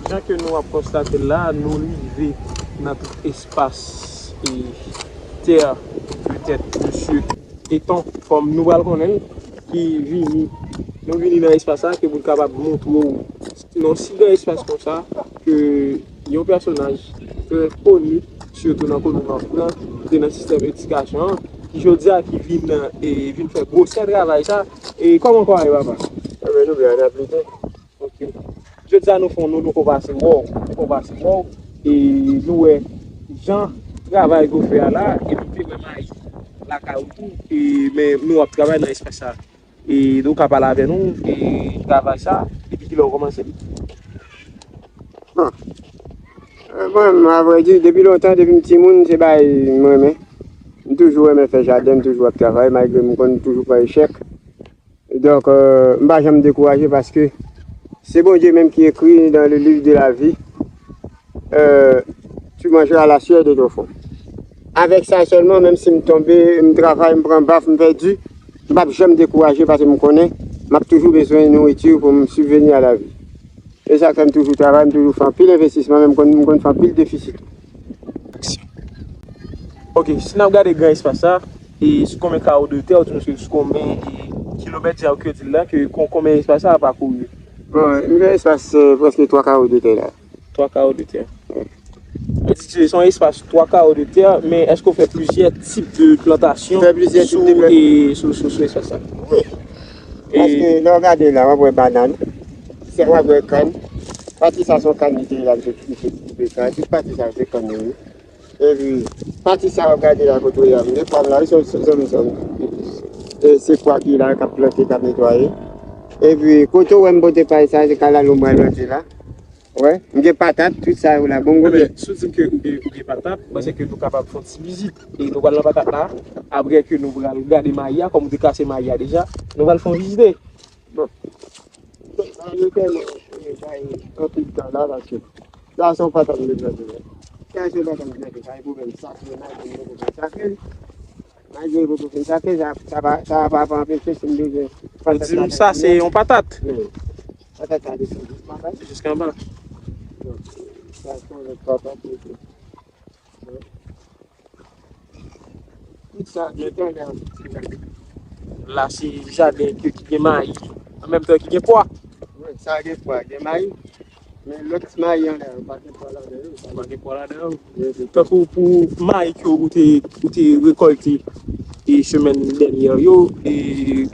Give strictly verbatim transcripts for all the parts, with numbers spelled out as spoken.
Jan ke nou ap konstate l la, nou rive nan tout espas e tè petèt mesye Eton, kòm nou pral konnen l, ki vini, nou vini nan espas sa ke pou l kapab montre w nan yon si gran espas konsa ke yon pèsonaj trè koni, sitou nan komin Mafran, ki te nan sistèm edikasyon an, ki jodi a ki vin, e, vin fè gwosè travay sa. E kòman kò a ye, papa? Ebyen, nou byen, n ap lite. Ok. Jodi a nou fè yon, nou fè pase wòw, nou fè pase wòw, e nou wè jan travay ke w fè a la, epi nou te wè mayi lakay ou tou, e, men nou ap travay nan espas sa. E ou ka pale avè nou, e travay sa, depi kilè w kòmanse? Bon. E, mwen, a vrè di, depi lontan, depi m timoun, se bagay m renmen. M toujou renmen fè jaden, m toujou ap travay, malgre m konn toujou pran echèk. Donk, e, m pa janm dekouraje paske se Bondye menm ki ekri dans le livre de la vie, e, tu mangeras la sueur de ton front. Avèk sa sèlman, menm si m tonbe, m travay, m pran baf, m pèdi, m p ap janm dekouraje paske m konnen m ap toujou bezwen nouriti pou m subvenir à la vie. E sa k fè m toujou travay, m toujou fè anpil envestisman, men m konn, m konn fè anpil defisit. Aksyon. Ok, si n ap gade gran espas sa, e sou konbyen kawo de tè, ou di nou se sou konbyen, e, kilomèt, jan ou di l la, ke kon-, konbyen espas sa a pakouri? Bon, m gen espas, e, prèske twa kawo de tè la. Twa kawo de tè. Wi. Sa vle di ke se yon espas twa kawo de tè, men èske w fè plizyè tip de plantasyon sou, e, sou, sou, sou espas sa? Wi. E paske lè w gade la, w ap wè bannann, w ap wè kann. Pati sa se yon kann li te ye la, misye, misye koupe kann. Tout pati sa se kann li ye. Epi, pati sa w ap gade la kote w ye a, m gen pwa m la, wi, se, se, se, se, e, se pwa ki la, k ap plante, k ap netwaye. Epi, kote w wè m pote pay sa, se kalalou m pral plante la. Wè, m gen patat, tout sa yo la, bon, gwo. Ebyen, si w di m ke ou gen, ou gen patat, m panse ke nou kapab fè yon ti vizit. E nou pral nan patat la, apre ke nou pral gade mayi a, kòm ou te kase mayi a deja, nou pral fè yon vizite. Bon. Sa yo tèlman, e, bay anpil tan la, paske sa se yon patat m te plante la. Sa se yon patat m te plante, sa e pwoblèm sakre, malgre m poko fin sakre l. Malgre m poko fin sakre l, sa, sa pa, sa pa, pa anpeche si m bezwen patat la. Ou di m sa se yon patat? Wi. Patat la desann jis anba. Jis anba. Donk, sa se yon lòt patat, e, Tout sa, gen tan lè an. La, se jaden ki, ki gen mayi, an menm tan ki gen pwa. Wi, sa gen pwa, gen mayi. Men lòt mayi anlè yo, pa gen pwa ladan yo. Pa gen pwa ladan yo. Wi, se sa. Tankou pou mayi ke ou te, ou te rekòlte, e, semèn dènyè yo, e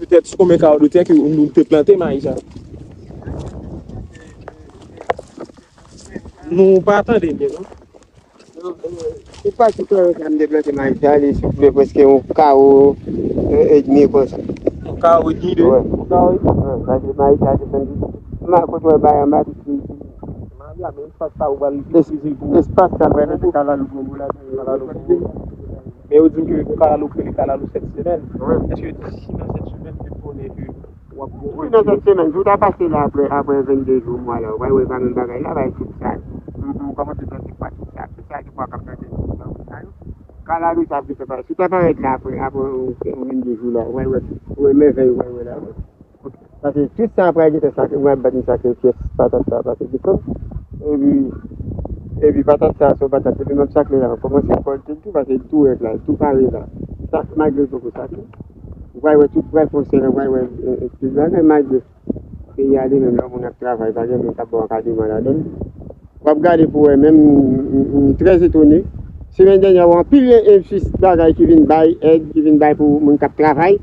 petèt sou konbyen kawo de tè ke nou te plante mayi sa? Nou pa tande byen, non? Tout pati tè sa m te plante mayi sa, li soulve prèske yon kawo, e, edmi konsa. Yon kawo edmi de? Wi, yon kawo edmi. Wi, paske mayi sa desann pi. Ma kote w wè bay anba, tout pi. Mayi a, men espas sa ou pral itilize pou. Espas sa, mwen, se kalalou gwo ladan, kalalou gwo. Men yo di m ke kalalou k rele kalalou sèt semèn. Wi. Èske disi nan sèt semèn, ke konnen ke w ap gon. Wi, nan sèt semèn, si w ta pase la apre, apre vennde jou mwa la, w pral wè pa menm bagay la, bay tout sa. M, m kòmanse plante pwa tout sa, tout sa ki pwa k ap plante nan sa yo. Kalalou sa ap vin fè parèt. Si w ta parèt la apre, apre vennde jou la, w pral wè, w wè mèvèy, w pral wè la. Paske tout sa pral gentan sakre, mwen ap bat m sakre pyès patat sa, paske desann. Epi, epi patat sa, se yon patat, depi m ap sakre la, m kòmanse rekòlte l tou, paske l tou rèd la, l tou pare la. Sa, malgre l poko sakre. Ou pral wè tout pral fon sèl, ou pral wè, e, e, tout bagay, malgre peyi a li menm, lè yon moun ap travay, pa gen moun k ap ba w ankadreman ladan l. W ap gade pou wè, menm, m, m, m trè etone. Semèn dènyè, wè anpil, e, e, fis bagay ki vin bay èd, ki vin bay pou moun k ap travay.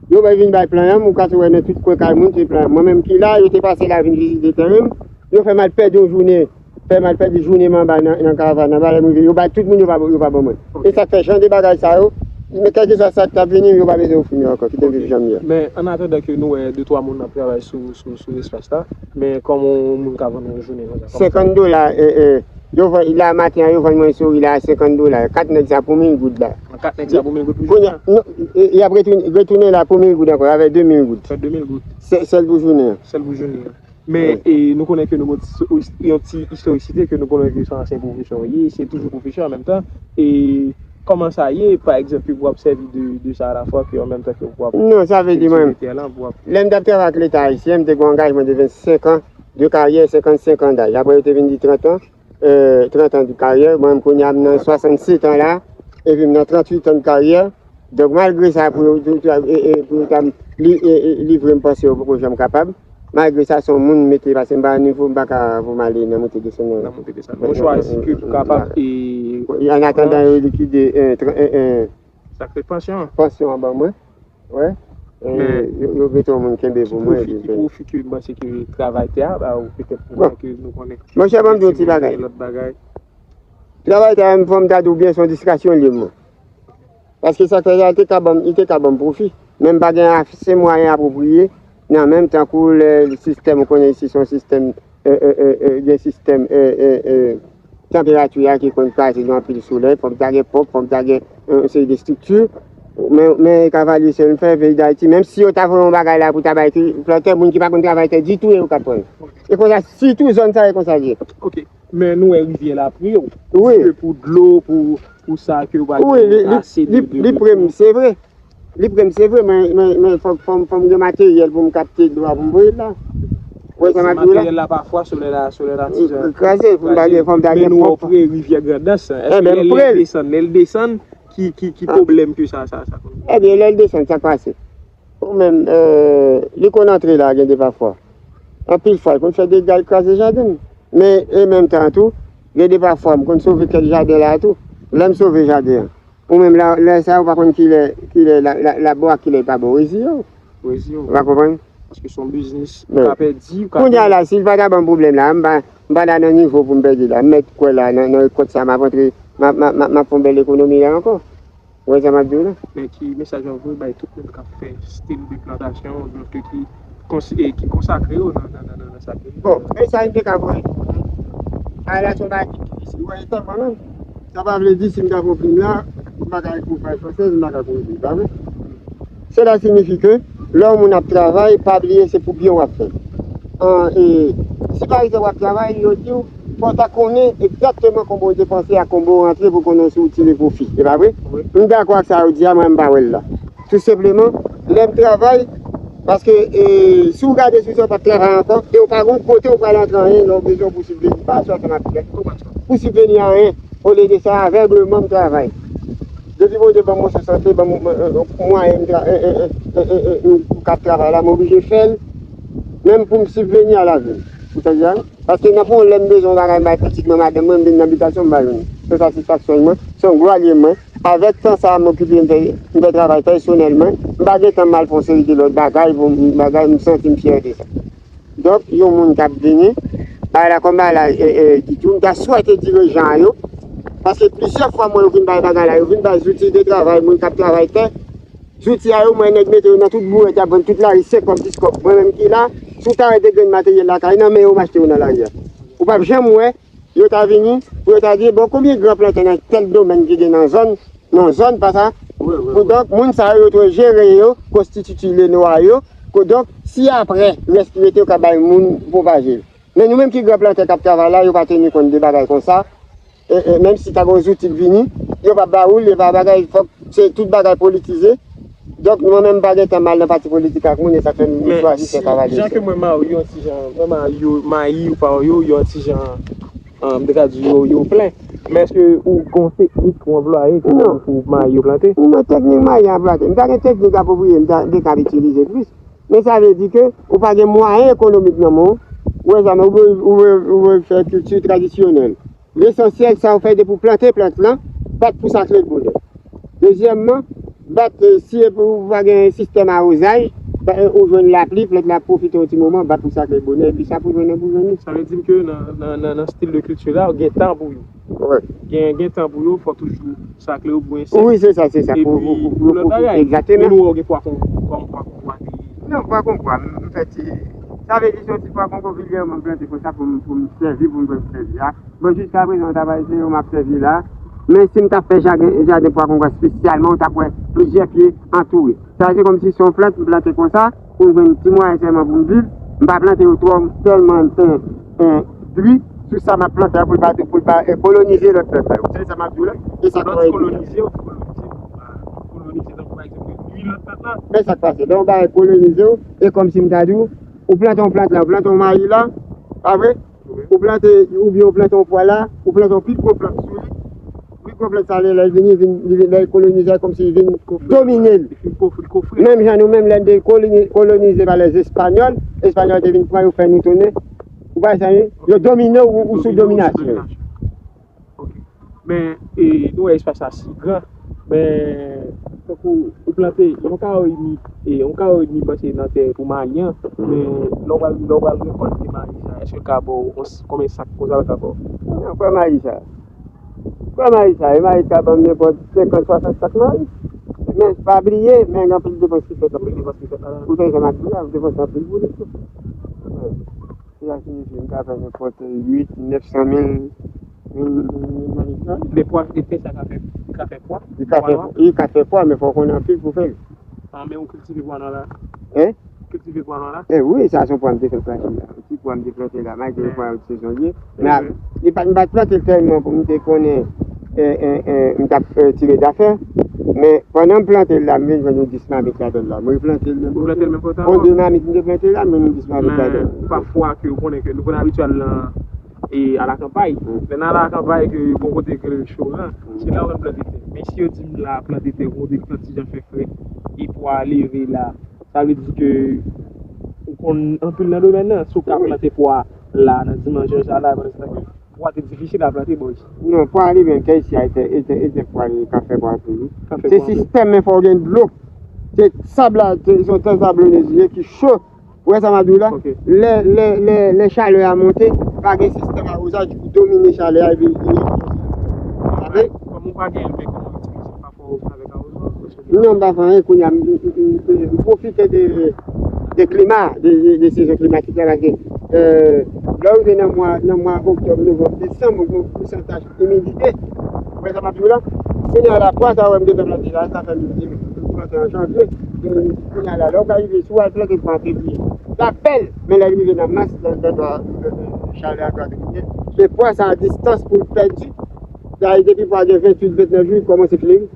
Yo bay vin bay plan an, ou ka tou wè nan tout kwen kay moun, se plan an. Mwen menm ki la, yo te pase la vin vizite tèren m. Yo fè m al pèdi yon jounen. Fè m al pèdi jounen m anba nan, nan karavàn nan, anba lè m rive. Yo bay tout moun, yo pa, yo pa ban mwen. E sa k fè jan de bagay sa yo, men kèlkeswa sa k t ap vini, yo pa bezwen ofri m yo ankò, kite m viv jan m ye a. Men, an atandan ke nou wè de twa moun ap travay sou, sou, sou espas la, men kòman yon moun ka vann yon jounen konsa? Senkant dola, e, e, yo vann, la maten an, yo vann mwen sou ri la a senkant dola. Kat nèg sa pou mil goud la. Kat nèg sa pou mil goud pou jounen an? Kounye a, non, e, y ap retounen, retounen la pou mil goud ankò, avèk de mil goud. Fè de mil goud. Sèl pou jounen an. Sèl pou jounen an. Men, e, nou konnen ke nou gon ti, yon ti istorisite, ke nou konnen ke se yon ansyen pwofesè w ye, se toujou pwofesè an menm tan. E kòman sa ye, pa egzanp, ke w ap sèvi de, de sa alafwa, ke an menm tan ke w ap kiltive tè la, w ap. Non, sa vle di mwen, lè m t ap travay ak Leta ayisyen, m te gon angajman de vennsenk an de karyè, senkannsenk an daj. Apre yo te vin di trant an, euh, trant an de karyè. Mwen menm kounye a m nan swasannset an la, epi m nan tranntuit an de karyè. Donk malgre sa, pou yo, pou, pou, e, e, pou yo ta li, e, e, livre m panse yo poko janm kapab. Malgre sa, se yon moun m mete, paske m pa nivo, m pa ka pou m ale nan monte desann nan. Nan monte desann. Mwen chwazi ke pou kapab, e, an atandan yo likide, e, tran- e, e, sa k rele pansyon an. Pansyon an ban mwen. Wè. E, men yo, yo mete yon moun kenbe pou mwen, epi ki pwofi ke m panse ke travay tè a ba ou, petèt pou mwen ke nou konnen. Monchè, ban m di yon ti bagay. Lòt bagay. Travay tè a, fò m ta di w byen, se yon distraksyon li ye mwen. Paske sa k fè sa, li te ka ban m, li te ka ban m pwofi. Men m pa gen ase mwayen apwopriye nan menm tankou lè sistèm, ou konnen isi se yon sistèm, e, e, e, e, gen sistèm, e, e, e, tanperati a ki konn kraze nan anpil solèy, fò m ta gen ponp, fò m ta gen, e, yon seri de estrikti. Men, men Kavalye se yon fè, peyi Dayiti, menm si yo ta voye yon bagay la pou ta bay ki plantè, moun ki pa konn travay tè ditou, e yo k ap pran. E konsa, sitou zòn sa, e konsa l ye. Ok. Men nou wè rivyè la pre w. Wi. Ke pou dlo, pou, pou sa ke w pa gen ase de, de, de pre m, se vre. Li pre m, se vre, men, men, men fòk, fòk, fòk m gen materyèl pou m kapte dlo a pou m voye l la. Ou wè sa m ap di w la? Materyèl la pafwa, solèy la, solèy la ti jan kraze, pou m pa gen, fòk m ta gen ponp. Men nou wè w pre rivyè Grandans, èske lè l desann, lè l desann, ki, ki, ki pwoblèm ke sa, sa, sa? Ebyen, lè l desann, sa k pase? Ou menm, e, li konn antre la gen de pafwa. Anpil fwa, li konn fè dega, li kraze jaden m. Men, e menm tan an tou, gen de pafwa, m konn sove kèk jaden la tou. Lè m sove jaden an, ou menm la, lè sa a, ou pa konn kilè, kilè la, la, la bò a kilè li pa ba w, reziye w. Reziye w. Ou pa konprann? Paske se yon biznis, ou ka pèdi, ou ka... Kounye a la, si l pa ta ban m pwoblèm la, m pa, m pa ta nan nivo pou m pèdi la. M mèt kwè la, nan, nan rekòt sa, m ap antre, m ap, m ap, m ap, m ap fè yon bèl ekonomi la ankò. Ou wè sa m ap di w la? Men ki mesaj w ap voye bay tout moun k ap fè stil de plantasyon, oubyen ki, ki konsi-, e ki konsakre yo nan, nan, nan, nan, nan sa ke yo fè? Bon, mesaj m te ka voye. Bagay la se yon bagay ki difisil. Ou wè, e tèlman menm. Sa pa vle di si m ta pran plim la, m pa ka ekri yon paj fransèz, m pa ka pwodui, pa vre? Sela siyifi ke lè yon moun ap travay, pa bliye se pou byen w ap fè l. An, e, si pa egzanp w ap travay, yo di w, fò w ta konnen egzakteman konbyen w depanse ak konbyen w rantre pou konnen si w tire pwofi. E pa vre? Wi. M dakò ak sa yo di a, mwen m pa wè l la. Tou senpleman, lè m travay, paske, e, si w gade sou sa, w p ap travay ankò, e w pa gen yon kote w pral antre anyen, lè w bezwen pou sibveni, pa sa sa m ap di la. Pou sibveni anyen. Olye de sa, avègleman m travay. Depi Bondye ban m moso sante, ban m, e, e, mwayen m tra-, e, e, m, m ka travay la, m oblije fè l, menm pou m sibveni a lavi m. Ou tande a? Paske nan fon, lè m bezwen yon bagay, m bay pitit mwen, madanm mwen, m vin nan bitasyon, m ba yo li. Se satisfaksyon mwen, se yon glwa li ye mwen. Avèk tan sa a, m okipe, m fè, m fè travay pèsonèl mwen. M pa gen tan m al fè yon seri de lòt bagay, pou m, bagay, m santi m fyè de sa. Donk, yon moun k ap vini, bagay la kòm bagay la, e, e, ki tou, m ta swete dirijan yo, paske plizyè fwa mwen yo vin bay bagay la, yo vin bay zouti de travay, moun k ap travay tè, zouti a yo, mwen nèg mete yo nan tout bourèt, y ap vann tout lari, senk kòb, dis kòb. Mwen menm ki la, si w ta wè de grenn materyèl lakay, nan men yo, m achte yo nan lari a. Ou p ap janm wè, yo ta vini, pou yo ta di, bon, konbyen gran plantè nan tèl domèn ki gen nan zòn, nan zòn, pa sa? Wi, wi, wi. Kidonk, moun sa yo, yo tou jere yo, konstititi lenwa yo. Kidonk, si apre, rès ki rete yo ka bay moun pwopaje l. Men nou menm ki gran plantè k ap travay la, yo pa teni kont de bagay konsa. E, e, menm si ta gen yon zouti k vini, yo p ap ba ou l, e pa bagay, fòk se tout bagay politize. Donk, mwen menm, m pa gen tan m al nan pati politik ak moun, e sa k fè m chwazi fè travay. Men, jan ke mwen mayi yon ti jan, mwen mayi yo, mayi ou pa yo, yon ti jan, ah, m te ka di yo, yo plen. Men èske ou gen yon teknik ou anplwaye pou, pou mayi yo plante? Non, teknik mayi a plante. M pa gen teknik apwopriye, m ta, m te ka itilize plis. Men sa vle di ke ou pa gen mwayen ekonomik nan men w. Ou wè sa, men ou vle, ou vle, ou vle fè kilti tradisyonèl. Lesansyèl, sa w fè depi w plante plant lan, bat pou sa k lè l bonè. Dezyèmman, bat, e, si e pou ou pa gen sistèm awozay, ba, e, ou jwenn lapli, plant la pwofite yon ti moman, bat pou sa k lè l bonè, epi sa pou jwenn nan pou jwenn li. Sa vle di m ke nan, nan, nan, nan stil de kilti la, gen tan pou yo. Wi. Gen, gen tan pou yo, fò toujou sa k lè ou pou ensèk. Wi, se sa, se sa. Epi pou, pou, pou, pou lòt bagay, egzakteman. Men nou wè w gen pwa kongo, kòm pwa kongo a te ye. Non, pwa kongo a, m fè ti, sa vle di se yon ti pwa kongo vilye mwen plante konsa pou m, pou m sèvi, pou m jwenn plezi a. Bon, jiskaprezan, w t ap eseye w m ap sèvi la. Men si m t ap fè jaden, jaden pwa kongo a espesyalman, w t ap wè plizyè pye antoure. Sa se kòmsi se yon plant m plante konsa, pou m jwenn ti mwayen sèlman pou m viv. M pa plante yo twò, tèlman, e, e, dri sou sa m ap plante a pou l pa, pou l pa, e, kolonize lòt plant la yo. Se sa m ap di w la. E sa k fè kolonize yo, kolonize, kolonize, tankou pa egzanp, dri lòt plant la. Men sa k pase, lè yon bagay kolonize w, e kòmsi m ta di w, ou plante yon plant la, ou plante yon mayi la, Pa vre? Ou plante, oubyen ou plante yon pwa la, ou plante yon pi gwo plant sou li. Pi gwo plant sa, lè, lè l vini, vin, li vin, lè l kolonize, kòmsi li vin domine l. Menm jan nou menm, lè n te koloni-, kolonize pa lè Espanyòl, Espanyòl te vin pran yo, fè nou tounen. Ou pa sa, yo domine ou, ou sou dominasyon. Ok. Men, e, nou wè espas la si gran, men, tankou ou plante yon kawo edmi, e, yon kawo edmi panse nan tè pou mayi an, men lè w pral, lè w pral rekòlte mayi sa, èske l ka ba w yon s-, konbyen sak konsa l ka ba w? Non, pran mayi sa. Pran mayi sa, e mayi ka ban m nenpòt senkant, swasant sak mayi. Men, pa bliye, men gen anpil depans ki fèt. Anpil depans ki fèt la. Ou konn sa m ap di la, ou depanse anpil pou li tou. Sa siyifi m ka fè nenpòt uit, nèf san mil, mil, mil nan lekòl. Men pwa, e tè sa ka fè, li ka fè pwa? Li ka fè, li ka fè pwa, men fò w konnen anpil pou fè l. Ah, men ou kiltive pwa nwa la? Hein? Kiltive pwa nwa la? Eh wi, sa se yon pwa m te fè plante la. Yon ti pwa m te plante la, malgre pwa sezon l ye. Men li pa, m pa t plante l tèlman pou m te konnen, eh, eh, eh, m t ap, eh, tire dafè. Men pandan m plante l la, m vin jwenn yon dis mamit ladan l la. M replante l menm kote. Ou plante l menm kote ankò? Yon de mamit m te plante la, m jwenn yon dis mamit ladan l. Men pafwa ke ou konnen ke nou konn abitye al nan, e, alakanpay. Lè n al alakanpay ke gon kote yo rele Choran, se la ou konn plante tè. Men si yo di m la plante tè, gon kote ki plant ti jan fè frèt, e pwa leve la, sa vle di ke ou konn anpil nan domèn nan. Si w ka plante pwa la nan dimanch sa la, pandan se tan ke pwa te difisil a plante bò isi. Non, pwa li menm, tè isi a, e tè, e tè, e tè pwa li ka fè pwa tou, wi. Ka fè pwa tou. Se sistèm, men fò w gen dlo. Se sab la, se, se yon tè sablonez li ye ki cho. Ou wè sa m ap di w la? Ok. Lè, lè, lè, lè chalè a monte, pa gen sistèm awozaj pou domine chalè a epi li. Sa vle? Kòm ou pa gen, men kòman w itilize l? Non, m pa fè anyen kounye a. M, m, m, m, m pwofite de, de klima, de, de, de sezon klimatik la, paske, euh, lè w rive nan mwa, nan mwa oktòb, novanm, desanm, ou gen yon pousantaj imidite. Ou wè sa m ap di w la? Kounye a la, pwa sa w wè m gentan plante la, sa fè m di m plante an janvye. Kounye a la, lè w ka rive, si w al plante pwa an fevriye, l ap bèl, men lè l rive nan mas, lè, lè, lè, chalè a dwa domine. Men pwa sa a distans pou l pèdi, sa vle di depi pwa gen venntuit, vennèf jou, li kòmanse fleri.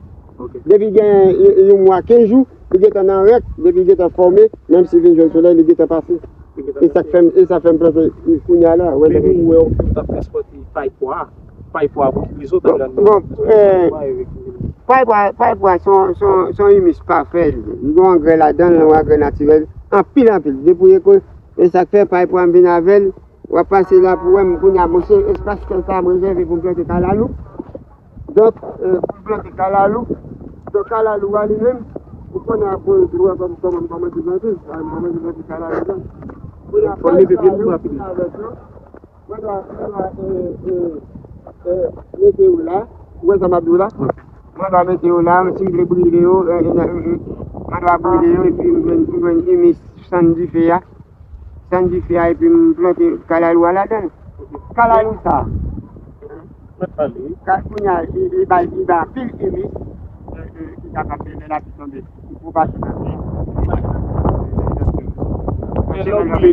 Ok. Depi gen y-, yon mwa, kenz jou, li gentan nan rèk, depi li gentan fòme, menm si vin jwenn solèy, li gentan pase. Li gentan pase. E sa k fè m, e sa fè m plante kounye a la. Men nou wè w t ap transpòte pay pwa. Pay pwa pou ki rezon w t ap... Bon, bon, eh, pay pwa, pay pwa se yon, se yon, se yon imis pafè, li. Li gen yon angrè ladan l, yon angrè natirèl, anpil, anpil. Depi w e sa k fè pay pwa m vin avè l, w ap pase la pou wè m kounye a, monchè, espas tè sa a m rezève pou m plante kalalou. Donk, euh, pou m plante kalalou. Donk, kalalou a li menm, ou konnen ap voye dlo a kòm, kòman m kòmanse plante, a, m kòmanse plante kalalou la. Kounye a, fò l leve vye pou rapid. Avèk yo, mwen dwa, mwen dwa, euh, euh, euh, mete yo la. Ou wè sa m ap di w la? Mwen dwa mete yo la, si m vle brile yo, euh, euh, euh, mwen dwa brile yo, epi m jwenn, m jwenn imis sann dife a. Sann dife a, epi m plante kalalou a ladan l. Kalalou sa a, ka, kounye a, li, li bay, li bay anpil imis, euh, euh, ki kapab, lè lapli tonbe, li pwopaje nan tè a. Men lè w boule,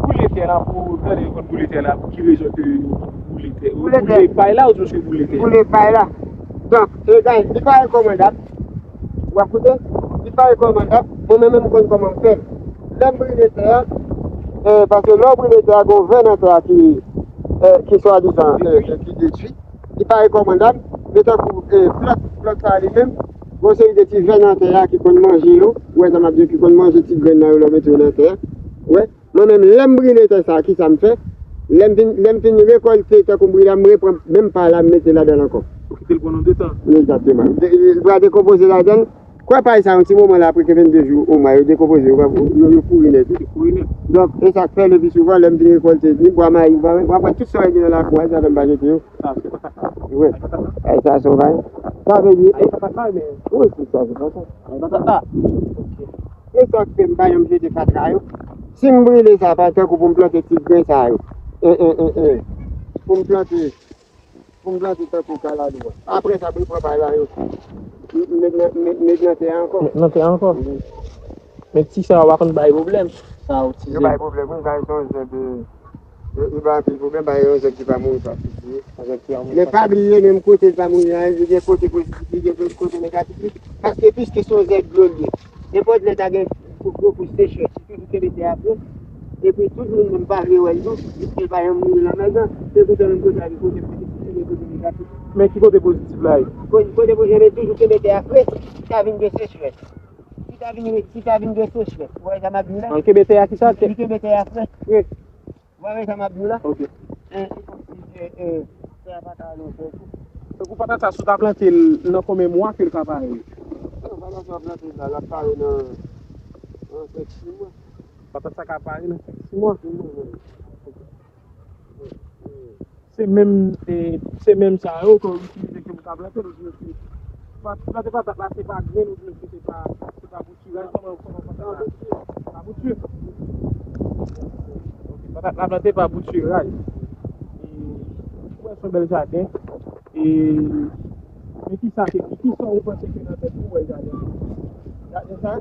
boule tè la pou, tande, yo konn boule tè la, pou ki rezon ke yo boule tè? Boule tè. Boule pay la oubyen se boule tè? Boule pay la. Donk, e, guys, li pa rekòmandab. W ap koute? Li pa rekòmandab. Mwen menm, m konn kòman m fè l. Lè m brile tè a, eh, paske lè w brile tè a, gen yon vè nan tè a ki, eh, ki swadizan, eh, ki detwi. Li pa rekòmandab. Men tankou, eh, plant, plant sa a li menm, gen yon seri de ti vè nan tè a ki konn manje yo. Ou wè sa m ap di, ki konn manje ti grenn nan yo lè w mete yo nan tè a. Ou wè? Mwen menm, lè m brile tè sa a, kisa m fè? Lè m fin, lè m fin rekòlte, tankou m brile a, m reprann menm pay la, m mete ladan l ankò. Ou kite l pran yon de tan. Egzakteman. De, li pral dekonpoze ladan l. Kwè pay sa, yon ti moman la, apre ke vennde jou, yon mwa, yo dekonpoze, yo, yo, yo pouri nèt. Yo pouri nèt. Donk, e sa k fè, le pi souvan, lè m fin rekòlte, ni bwa mayi, bwa, bwa, bwa, tout sa w wè ki nan lakou a, sa fè m pa jete yo. Ah, se patata. Wi. Ay, patata. Ay, sa, se yon bagay. Sa vle di, ay, patata, men. Wi, se sa, se patata. Ay, patata. Ok. E sa k fè m pa janm jete fatra yo. Si m brile sa, pa tankou pou m plante ti grenn sa yo. E, e, e, e. Pou m plante, pou m plante tankou kalalou a. Apre sa, pou m pran pay la yo. M, m, m, m, met nan tè a ankò. Met nan tè a ankò. Wi. Men ti sa yo pa konn bay pwoblèm. Sa yo ti... Yo bay pwoblèm, wi, sa yo se yon zèb, e, e, e bay anpil pwoblèm, bay yon zèb ki pa mouri pa piti. Yon zèb ki pa mouri pa piti. Men pa bliye, menm kote l pa mouri an, li gen kote pozitif, li gen kote negatif li. Paske piske se yon zèb dlo l ye. Nenpòt lè ta gen gwo, gwo kou sechrès, li toujou kenbe tè a pwòp. Epi tout moun menm pa vle wè l tou, piske l pa janm mouri lanmèd lan. Se pou sa menm kote a li kote pozitif, se kote negatif. Men ki kote pozitif la ye? Kote, kote pozitif, men toujou kenbe tè a fre, si ta vin gen sechrès. Si ta vin, si ta vin gen sechrès, ou wè sa m ap di w la? An kenbe tè a ki sa? Li kenbe tè a fre. Fre. Ou wè sa m ap di w la? Ok. E, e, e, tè a pa ka ale fè tou. Donk, ou patat sa, si w ta plante l nan konbyen mwa ke l ka pare? Non, patat sa w plante la, l ap pare nan, nan senk, sis mwa. Patat sa ka pare nan senk, sis mwa? Sis mwa, wi. Se menm, e, se menm sa yo ke w itilize ke w ta plante, ou di ke pa-, plante patat la, se pa grenn, ou di ke se pa, se pa boutiraj, kòman, kòman patat la? Pa bouti. Ok, patat la plante pa boutiraj. E, ou wè se yon bèl jaden. E, men ki sa ke, ki sa ou panse ke nan tèt ou wè jaden? Jaden sa?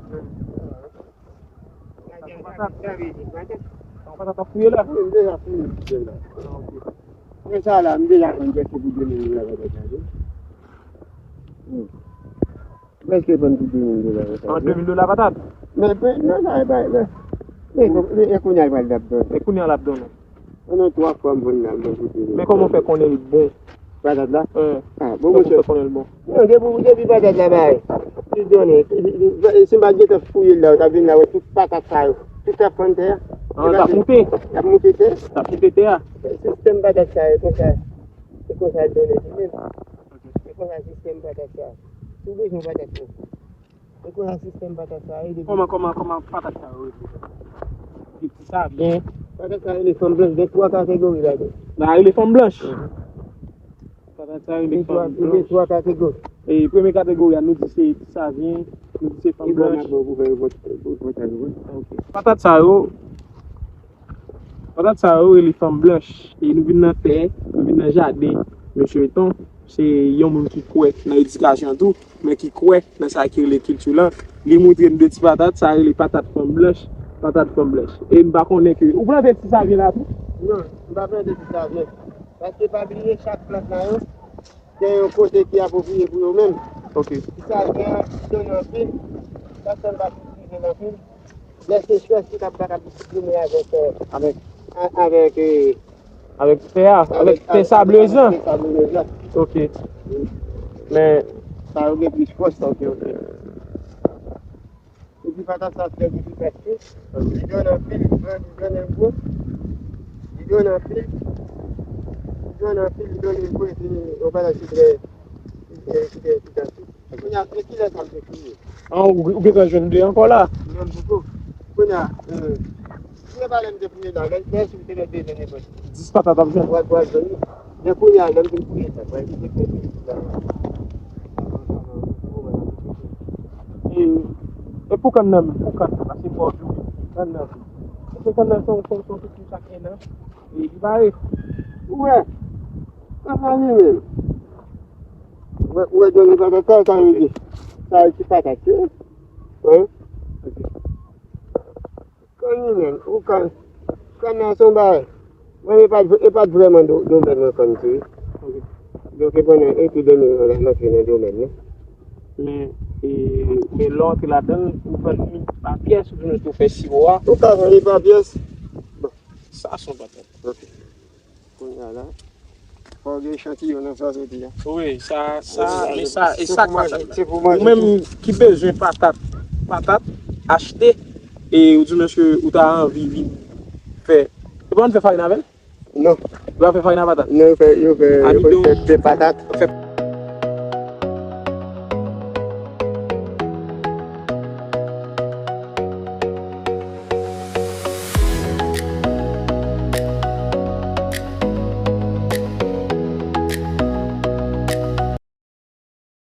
Yon patat ap fouye la? Wi, m deja fouye tout la. Ah, ok. Men sa la, m deja konn prèske pou de mil dola patat la, wi. Hmm. Prèske vann pou de mil dola patat. An, de mil dola patat? Men, men, men, sa e pa, men, men, men, e kounye a l pral ap donnen. E kounye a l ap donnen. Pandan twa fwa m vann la, m vann pou de mil dola. Men kòman w fè konnen l bon? Patat la? Wi. Ah, bon, monchè. Kòman w fè konnen l bon? Non, depi, depi patat la bay, li donnen. Si m pa t gentan fouye l la, ou t ap vin la, wè tout patat sa yo. Tout sa fann tè a. Ah, l t ap moute? L ap moute tè. L ap moute tè a. Sistèm patat sa yo, konsa. Se konsa l donnen li menm. Se konsa sistèm patat sa. Si w bezwen patat yo. Se konsa sistèm patat sa ye depi. Kòman, kòman, kòman patat sa yo rele? Gen ti savyen. Patat sa rele fanm blanch, gen twa kategori ladan. Sa rele fanm blanch? Mhm. Patat sa rele fanm blanch. Gen twa kategori. E premye kategori a, nou di se ti savyen, nou di se fanm blanch. E bon, mwen bon pou fè repòt-, pou repòtaj ou, wi. Ok. Patat sa yo, Patat sa yo rele fanm blanch. E nou vin nan tè, nou vin nan jaden mesye Eton. Se yon moun ki kwè nan edikasyon tou, men ki kwè nan sa ki rele kilti lan. Li montre n de ti patat, sa rele patat fanm blanch, patat fanm blanch. E m pa konnen ke, ou plante ti savyen la tou? Non, m pa plante ti savyen. Paske pa bliye, chak plant nan yo, gen yon kote ki apwopriye pou yo menm. Ok. Ti savyen an, li donnen anpil, pèsonn pa itilize l anpil. Lè sechrès, li t ap kapab eksprime avèk, euh, avèk, a-, avèk, euh, avèk tè a, avèk tè sablez lan. Avèk tè sablez la. Ok. Wi. Men sa yo gen plis fòs, ok, ok. Epi patat sa trè efikas tou. Li donnen anpil, li gran, li donnen gwo. Li donnen anpil. Li donnen anpil, li donnen gwo, epi yon bagay ki trè, ki trè, ki trè efikas tou. Kounye a, men kilè sa m te kriye? An, ou, ou gentan jwenn de ankò la? Menm poko. Kounye a, euh, si yo pa lè m te kriye la, lè, lè si w te mèt bezwen nenpòt. Dis patat ap jwenn? Pral, pral jwenn li. Men kounye a, lè m te kriye sa, pral kite fè de la. E, e pou kann nan menm, pou kann nan, paske fò w di w, kann nan. Paske kann nan se yon, se yon, se yon kilti chak en an. E li pare. Ou wè, anfan li menm. Ou wè, ou wè, donn li patat sa, sa vle di. Sa e ti patat, wi. Wi. Kan li menm, ou kan, kann nan se yon bagay. Mwen, e pa t, e pa t vrèman do-, domèn mwen kann tou, wi. Donk, e pandan ete de mil mwen la, m antre nan domèn nan. Men, e, men lè w antre ladan l, ou vann li pa pyès, oubyen tou fè siwo a. Ou ka vann li pa pyès. Bon. Sa se yon patat. Ok. Kounye a la, fò w gen echantiyon nan sa w soti a. Wi, sa, sa, men sa, e sa k patat la. Se pou manje, se pou manje tou. Ou menm ki bezwen patat, patat, achte, e ou di mesye ou ta anvi vin fè. Se pa w fè farin avè l? Non. Ou pa fè farin a patat? Non, yo fè, yo fè, yo fè, fè patat. Fè